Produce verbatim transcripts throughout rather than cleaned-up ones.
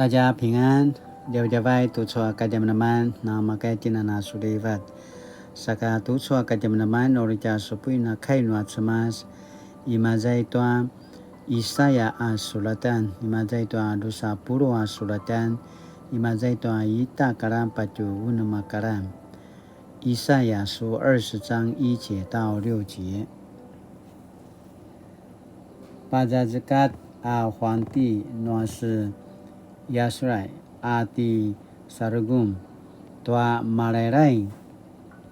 大家平安, djavadjavay tucu a kadjamadjaman, na makaya tjen a na sulivat. Saka tucu a kadjamadjaman, uri tja supuin a kai nua Cemas, imaza i tua Isaya a sulatan, imaza i tua dusa puluq a sulatan, imaza i tua ita karan patju unem a karan. 以赛亚书二十章一节到六节。 Pazazekat a huangti nua se Yasurai a ti Saregum, tua malailai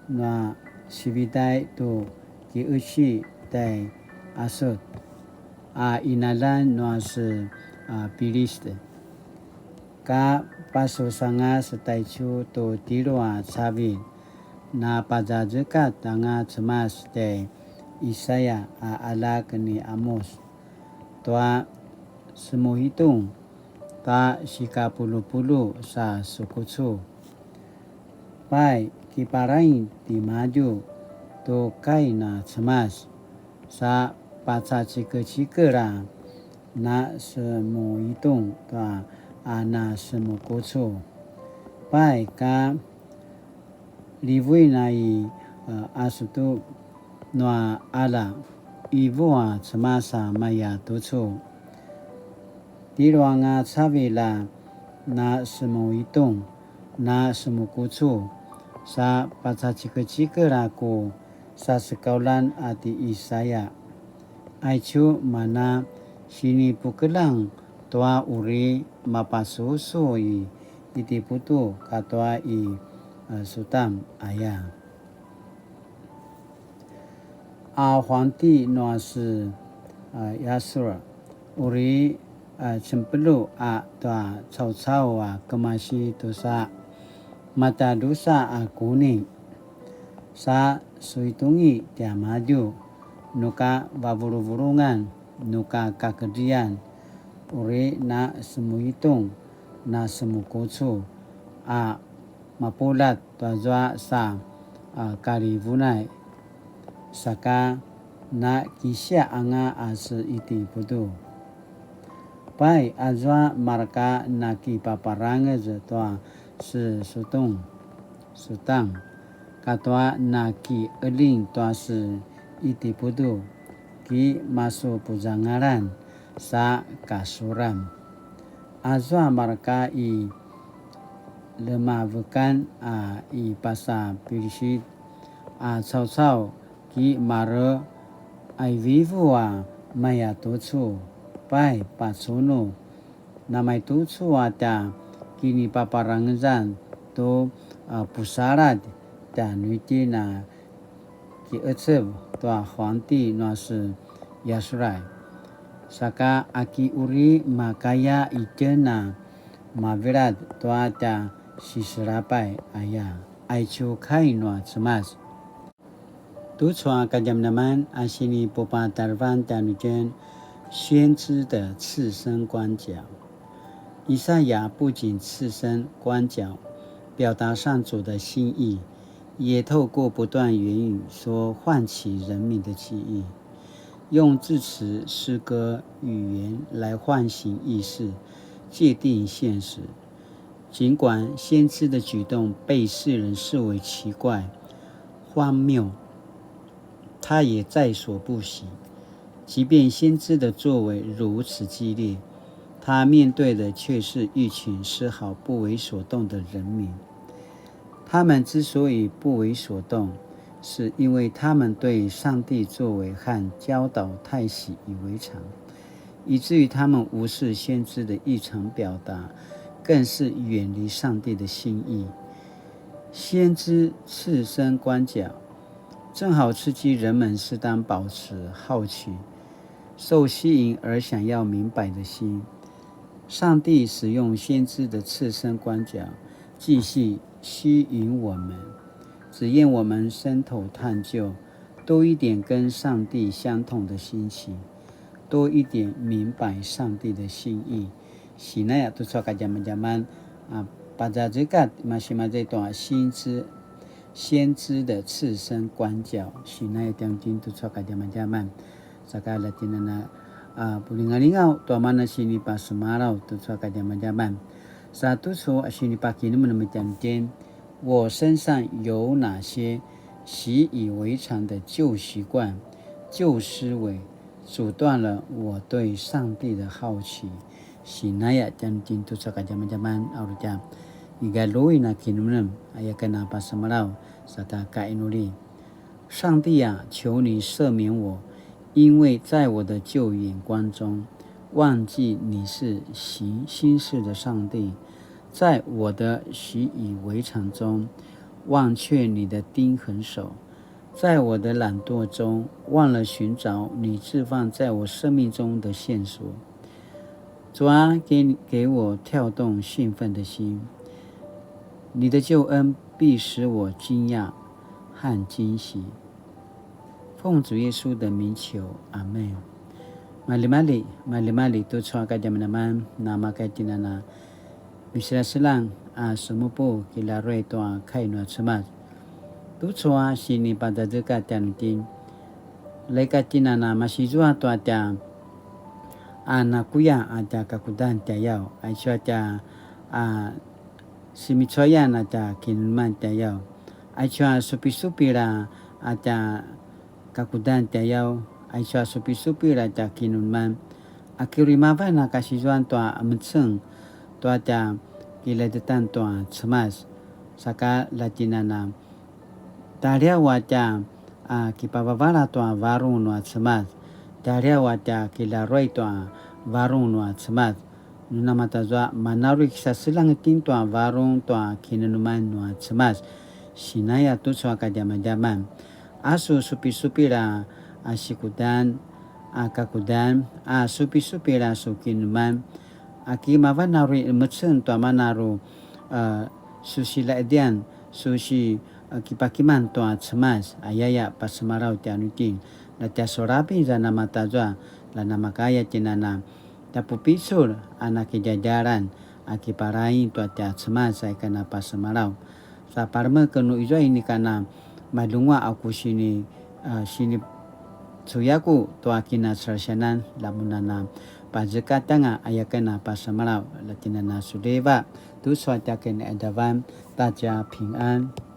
nua sivitai tu ki'eci tai Asut, a inalan nua se, a, Piliste. Ka pasusangas taicu tu tjelu a cavilj, na pazazekat anga Cemas tjai Isaya a aljak ni Amus, tua semuhitung ta sikapulupulu sa sukucu. Pai, kiparaing timadju tu kai na Cemas, sa pacacikecikel a na semuitung tua a na semukucu. Pai ka livuin a i, a, Asutu nua ala, ivu a Cemas a maya tucu. Tjelu anga cavilj a na semuitung, na semukucu, sa pacacikecikel a ku sasekaulan a ti Isaya. Aicu mana sinipukeljang tua uri mapasusu i Itiputu katua i, a, Sutam aya. A huangti nua se, a, Yasur, uri, a, cempelu a tua caucau a kemasi tusa matadrusa a kuni, sa suitungi tiamadju, nuka vavuluvulungan, nuka kakedrian, uri na semuitung, na semukucu, a mapuljat tuazua sa, a, kalivunay, saka na kisiaq anga a se Itiputu. Pai, azua marka na kipaparangez tua se Sutung, Sutam, katua na kieljing tua se Itiputu, ki masupuzangalan sa kasuran. Azua marka i ljemavekan a i pasa Pilisit a caucau ki mare a ivivu a maya tucu, pai pacunu, namaitucu a tja kinipaparangezan tu, a, pusaladj tjanuitjen a ki'ecev tua huangti nua se Yasurai. Saka aki uri makaya itjen a mavilad tua tja siselapay aya, aicu kai nua Cemas. Tucu a kadjamadjaman a sinipupatarevan tjanuitjen 先知的赤身光脚。以赛亚不仅赤身光脚，表达上主的心意，也透过不断言语说唤起人民的记忆，用字词、诗歌、语言来唤醒意识，界定现实。尽管先知的举动被世人视为奇怪、荒谬，他也在所不惜。即便先知的作为如此激烈，他面对的却是一群丝毫不为所动的人民。他们之所以不为所动，是因为他们对上帝作为和教导太习以为常，以至于他们无视先知的异常表达，更是远离上帝的心意。先知赤身光脚，正好刺激人们适当保持好奇、受吸引而想要明白的心。上帝使用先知的赤身光脚，继续吸引我们，只愿我们伸头探究，多一点跟上帝相同的心情，多一点明白上帝的心意。Sinaya tucu a kadjamadjaman, a, pazazekat, masimaza i tua 先知, 先知的赤身光脚, sinaya tiang tucu a kadjamadjaman. Saka latinana, a, pulingalingaw tua mana sinipasemalaw tucu a kadjamadjaman. Sa tucu a sinipakinemenem tjanuitjen, 我身上有哪些习以为常的旧习惯、旧思维，阻断了我对上帝的好奇。Sinaya tjanuitjen tucu a kadjamadjaman, a uri tja igalui na kinemenem, aya ken a pasemalaw, saka kainuli. 上帝啊，求你赦免我，因为在我的旧眼光中，忘记你是行新事的上帝，在我的习以为常中，忘却你的钉痕手，在我的懒惰中，忘了寻找你置放在我生命中的线索。主啊，给，给我跳动兴奋的心，你的救恩必使我惊讶和惊喜。奉主耶稣的名求，阿们。Maljimalji, maljimalji tucu a kadjamadjaman, namaka tjinana. Miselaselang a semupu kilaruay tua kai nua Cemas. Tucu a sinipazazekatj tjanuitjen. Laika tjinana masizua tua tja a nakuya a tja kakudan tjayaw. Aicu a tja a simicuayan a tja kinemeneman tjayaw. Aicu a supisupil a tja kakudan tjayaw. Aicu a supisupil a tja kinemeneman. A kirimavan a kasizuan tua emeceng tua tja kiledetan tua Cemas. Saka latjinana tjaliaw a tja a kipavavala tua varung nua Cemas. Tjaliaw a tja kilaruay tua varung nua Cemas. Nu namatazua manaruy kisaselang itjen tua varung tua kinemeneman nua Cemas. Sinaya tucu a kadjamadjaman. A su supisupil a, a sikudan, a kakudan, a supisupil a su kinemeneman. A kimavan a uri emeceng tua manaru, a, su silaedian, su si, a, kipakiman tua Cemas, ayaya pasemalaw tjanuitjen. La tja surapi za namatazua, la namakaya tjinana. Tja pupicul a nakidjadjalan a kiparaing tua tja Cemas a ika na pasemalaw. Sa palemek nu izua inika na malunguaq a ku sini, a, sini cuyaku tua kinacelasiyanan, lamunana pazekatanga aya ken a pasemalaw, latjinana suliva, tucu a tja kinaqadavan, ta tja pingan.